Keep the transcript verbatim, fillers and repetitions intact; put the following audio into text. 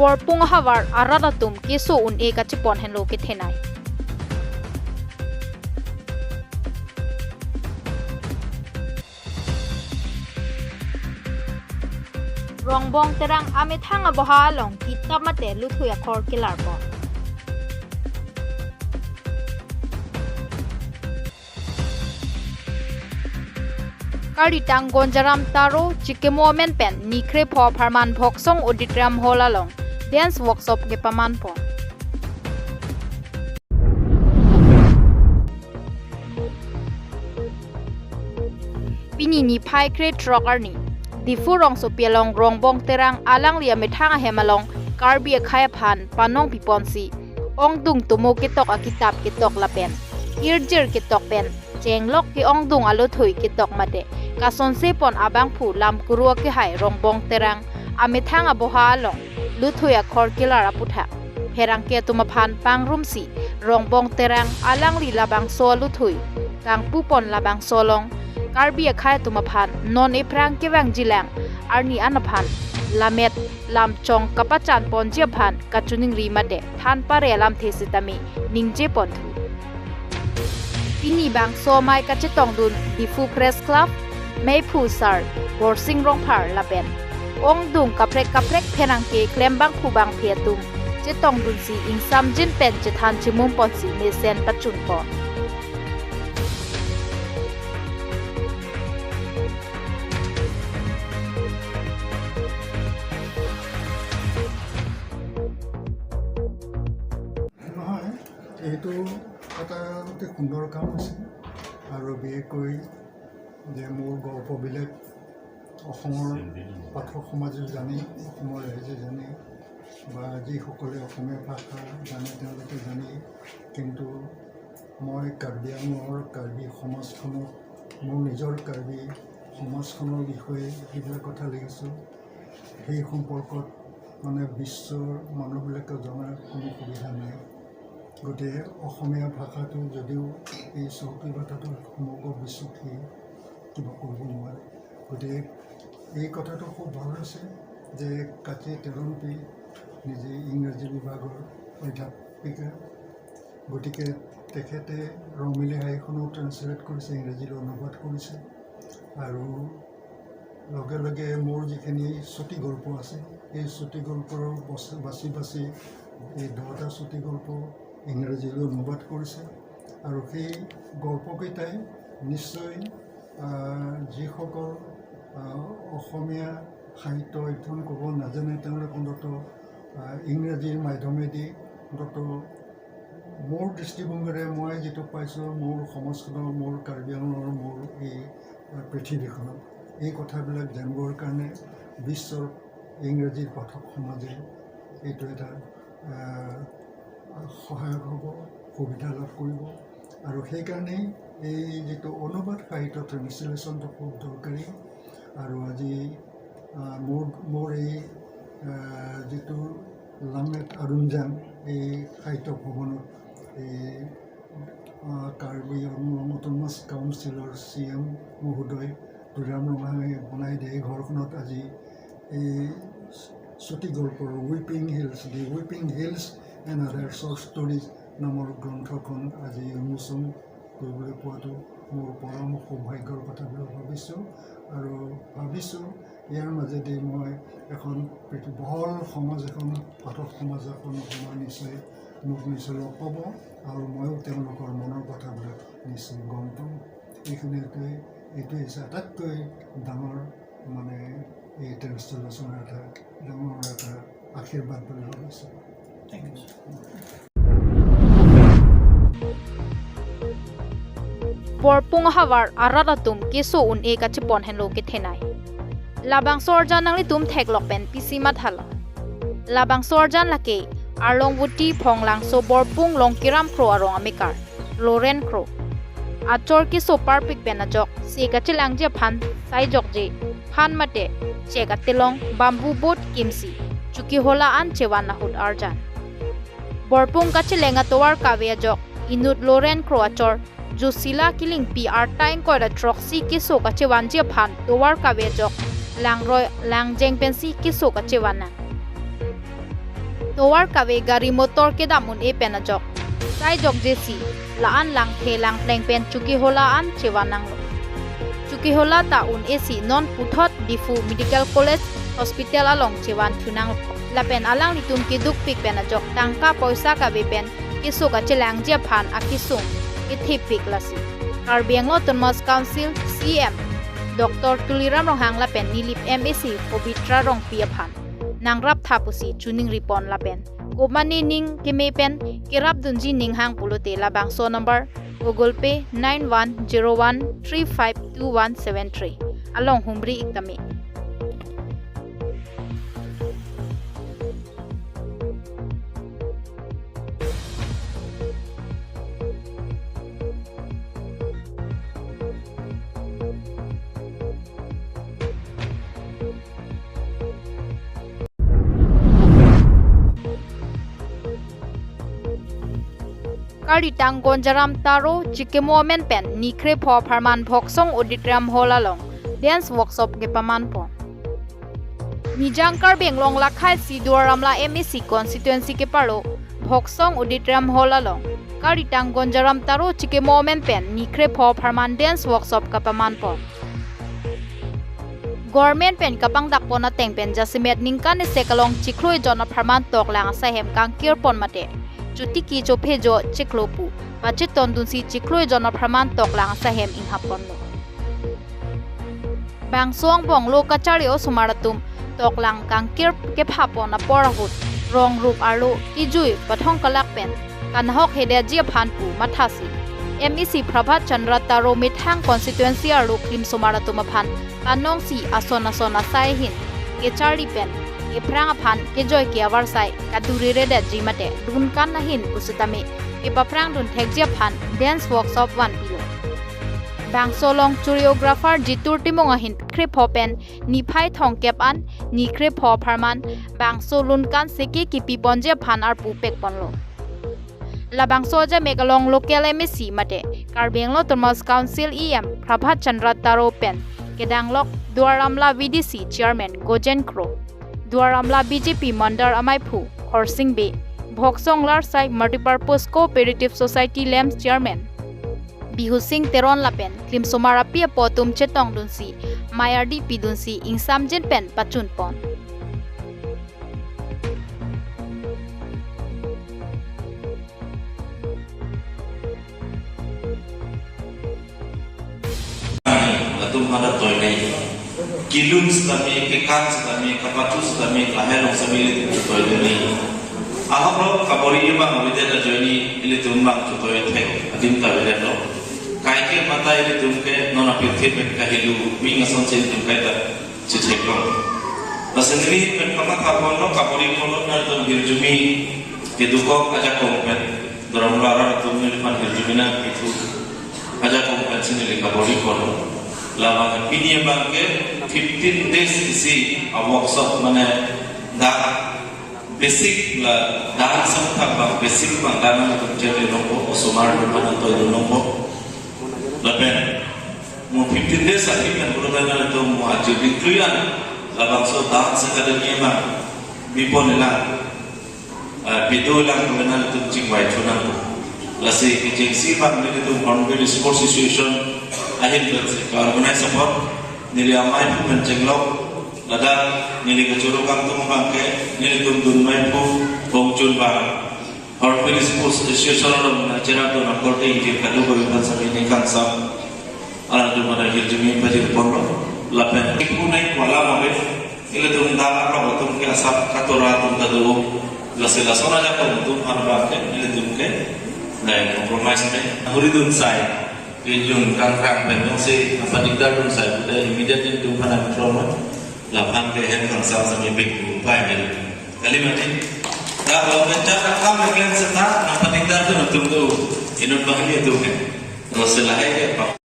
Borpung ahavar arat atum keso un-e kachepon henlo kethenei. Rongbong Terang amethang aboha along kitap mate luthui akhor kelarpo. Karitang Gonjaram Taro chikemo amen pen nikrepho apharman Bhoksong Auditorium Hall along dance workshop kepamanpo. Pini niphai krethrok arni Diphu rongsopi along Rongbong Terang alangli amethang ahem along Karbi akhei aphan panong piponsi ongdung tomo ketok akitap ketok lapen irjir ketok pen chenglok ke-ongdung aluthui ketok mate kasonse pon abangphu lam kuru akehai Rongbong Terang amethang aboha along luthui akhor kelar aputhak pherangke atum aphan pangrumsi Rongbong Terang alangli labangso aluthui kangpupon labangso along Karbi akhei atum aphan non ephrang kevangjilang arni an aphan lamet lamchong kapachanponji aphan kachiningri mate than pare alamthe sitame ningjeponthu. Pini bangso amei kachetongdun Diphu Press Club, meiphu sar Borsing Rongphar lapen ongdung kaprek kaprek pherangke klembangphu bangphi atum chetongdunsi ingsamjin pen chethan chemumponsi mesen pachunpo. নহয়, এইটো এটা অতি সুন্দৰ কাম হৈছে। আৰু বিশেষকৈ যে মোৰ গল্পবিলাক অসমৰ পাঠক সমাজেও জানে, অসমৰ ৰাইজে জানে, বা যিসকলে অসমীয়া ভাষা জানে তেওঁলোকে জানে। কিন্তু মই কাৰ্বি আংলঙৰ কাৰ্বি সমাজখনক, মোৰ নিজৰ কাৰ্বি সমাজখনৰ বিষয়ে যিবিলাক কথা লিখিছোঁ, সেই সম্পৰ্কত মানে বিশ্বৰ মানুহবিলাকে জনাৰ কোনো সুবিধা নাই। গতিকে অসমীয়া ভাষাটো যদিও এই চহকী ভাষাটো সমগ্ৰ বিশ্বত সি কিবা কৰিব নোৱাৰে। গতিকে এই কথাটো খুব ভাল হৈছে যে কাৰ্বি তেৰণপি নিজে ইংৰাজী বিভাগৰ অধ্যাপিকা, গতিকে তেখেতে ৰংমিলি হাইখনো ট্ৰেন্সলেট কৰিছে, ইংৰাজীলৈ অনুবাদ কৰিছে। আৰু লগে লগে মোৰ যিখিনি চুটি গল্প আছে, এই চুটি গল্পৰ বচ-, বাছি বাছি এই দহটা চুটি গল্প ইংৰাজীলৈ অনুবাদ কৰিছে। আৰু সেই গল্পকেইটাই নিশ্চয়, আহ, যিসকল, আহ, অসমীয়া সাহিত্য অধ্যয়ন কৰিব নাজানে, তেওঁলোকে অন্ততঃ, আহ, ইংৰাজীৰ মাধ্যমেদি অন্ততঃ মোৰ দৃষ্টিভংগীৰে মই যিটো পাইছোঁ, মোৰ সমাজখনৰ, মোৰ কাৰ্বি আংলঙৰ, মোৰ এই, আহ, পৃথিৱীখনত এই কথাবিলাক জানিবৰ কাৰণে বিশ্বৰ ইংৰাজী পাঠক সমাজে এইটো এটা, আহ, সহায়ক হ'ব, সুবিধা লাভ কৰিব। আৰু সেইকাৰণেই এই যিটো অনুবাদ সাহিত্য ট্ৰেন্সলেশ্যনটো খুব দৰকাৰী। আৰু আজি, আহ, মোৰ, মোৰ এই, আহ, যিটো লামেট আৰুঞ্জান এই সাহিত্য ভৱনত এই, আহ, কাৰ্বি আংলং অট'নমাছ কাউন্সিলৰ চি এম মহোদয় তুলিৰাম ৰংহাঙে বনাই দিয়া এই ঘৰখনত আজি এই চুটি গল্পৰ Weeping Hills, The Weeping Hills and Other Short Stories নামৰ গ্ৰন্থখন আজি উন্মোচন কৰিবলৈ পোৱাটো মোৰ পৰম সৌভাগ্যৰ কথা বুলি ভাবিছোঁ। আৰু ভাবিছোঁ ইয়াৰ মাজেদি মই এখন পৃথি-, বহল সমাজ এখন, পাঠক সমাজ এখন মই নিশ্চয়, মোক নিশ্চয় লগ পাব আৰু ময়ো তেওঁলোকৰ মনৰ কথাবিলাক নিশ্চয় গম পাম। এইখিনিতে এইটোৱে হৈছে আটাইতকৈ ডাঙৰ, মানে, এই ট্ৰেন্সলেশ্যনৰ এটা ডাঙৰ এটা আশীৰ্বাদ বুলি ভাবিছোঁ। Thank you, sir. Borpung ahavar arat atum keso un-e kachepon henlo kethenei. Labangso arjan nanglitum theklok pen pisi mathalo. Labangso arjan lake Arlongvoti Phonglangso Borpung Longkiram Kro arong amekar Loren Kro. Achor keso parpik pen ajok se kachelangji aphan saijokje phan mate chek atelong bamboo boat kimsi chuki hola an chevan ahut arjan. Borpung kacheleng atovar kave ajok inut Loren Kro achor Josila Killingpi arta ingkoi ra throksi keso kachevanji aphan tovar kave ajok langroi langjeng pensi keso kachevan nang. Tovar kave gari motor kedam un-e pen ajok sai jokje si la-an langthe langpleng pen Chokihola an chevan nanglo. Chokihola ta un-e si non puthot Diphu Medical College Hospital along chevan thu nanglo. Lapen alanglitum kedukpik pen ajok tangka poisa kave pen kesuk achelangji aphan akesung kethepik lasi Karbi Anglong Autonomous Council C E M Doctor Tuliram Ronghang lapen Nilip M A C Pabitra Rongpi aphan nangrap tha pusi choningri pon lapen komatne ning keme pen kerap dunji ning hang pulote labangso number Google Pay nine one zero one three five two one seven three along humri ik tame. Karitang Gonjaram Taro chikimo amen pen nikrepho apharman Bhoksong Auditorium Hall along dance workshop kepaman pon. Nijang Karbi Anglong lakhai si Duar Amla M A C constituency keparlo Bhoksong Auditorium Hall along Karitang Gonjaram Taro chikimo amen pen nikrepho apharman dance workshop kepaman pon. Government pen kapangdak pon ateng pen jasemet ningkan isi along chiklo ejon apharman toklang asai hem kangkir pon mate chotiki chophe jo chiklo pu pacheton dunsi chiklo ejon apharman toklang asai hem inghap ponlo. Bangso angbong lo kachari osomar atum toklang kangkir kepha pon apor ahut rong rup arlo kijui pathong kalak pen kanahok hedetji aphan pu mathasi M A C Prabhat Chandra Taro methang constituency arlo klimsomar atum aphan panongsi ason ason asai ahin kecharli pen ephrang aphan kejoi ke avarsai kaduri redetji mate dunkan ahin pusitame kepaphrang dun thekji aphan dance workshop vanpilo. Bangso along choreographer Jitur Timung ahin krepho pen niphai thomkep an nikrepho apharman bangso lunkan seke kipi ponji aphan arpu pek ponlo. Labangso ajamek along local M A C mate Karbi Anglong Autonomous Council E M Prabhat Chandra Taro pen kedanglok Duar Amla V D C Chairman Gojen Kro, Duar Amla B J P Mandal amaiphu Khorsing Bey, Bhoksong Larsai Multipurpose Cooperative Society LAMPS Chairman Bihu Sing Teron lapen klimsomar api apo atum chetong dunsi mai ardi pi dunsi ingsamjin pen pachun pon. Latum ada toy nai. Kilun setame, kekan setame, kapatu setame, lahai along setame ilitum chotoi dun nai. Ahok lo kabor-i abang avedet ajoine ilitum abang chotoi thek adim ta avedetlo. Kaike mata ilitum ke non apirthe pen kahelo, ming asonsi ilitum kaita chetheklo. Lasi neli pen kamatha ponlo, kabor-i ponlo, nangtum hirjume kedukok ajakong pen. Duar Amla arat atum neliphan hirjume nangpithu ajakong pensi neli kabor-i ponlo. Labang pini abang ke fifteen days isi a-workshop mane dak basic la dance athak abang basic abang dance atum chenglongpo, osomar atum aphan toidun longpo. Lapen mo fifteen days akhir kan bulu dana atum mo ajo dikluyan labangso dance academy abang bipon elang, eh, pido elang kebenar atum chingvai chonang. Lasi kechengsi abang nelitum Hornbill Sports Association ahin pensi ka-organize apot neli amaiphu pen chenglok, ladak neli kachoro kangtung abang ke nelitum dun maiphu Bongchun abang Hornbill Sports Association along nangcherap dun akorte ingkir kadu kami aphan sami ning kangsam. Alanglitum ada hirjume pajir ponlo. Lapen ipu nai kuala mabe. Ilitum dak arlo atum ke asap katora atum kadu. Lasi lason ajakong atum aphan abang ke ilitum ke nai compromise me. Huridun sai. Pinjun kangkrang pen jongsi nangpadikdar dun sai pu te immediately ilitum aphan nang-control lo. Laphan ke hem kangsam sami big upai me. Kali mati. Dak along ke chak akam klem seta nangpadikdar dun atum do. Inut banghini atum ke. Terus lahai ke pa.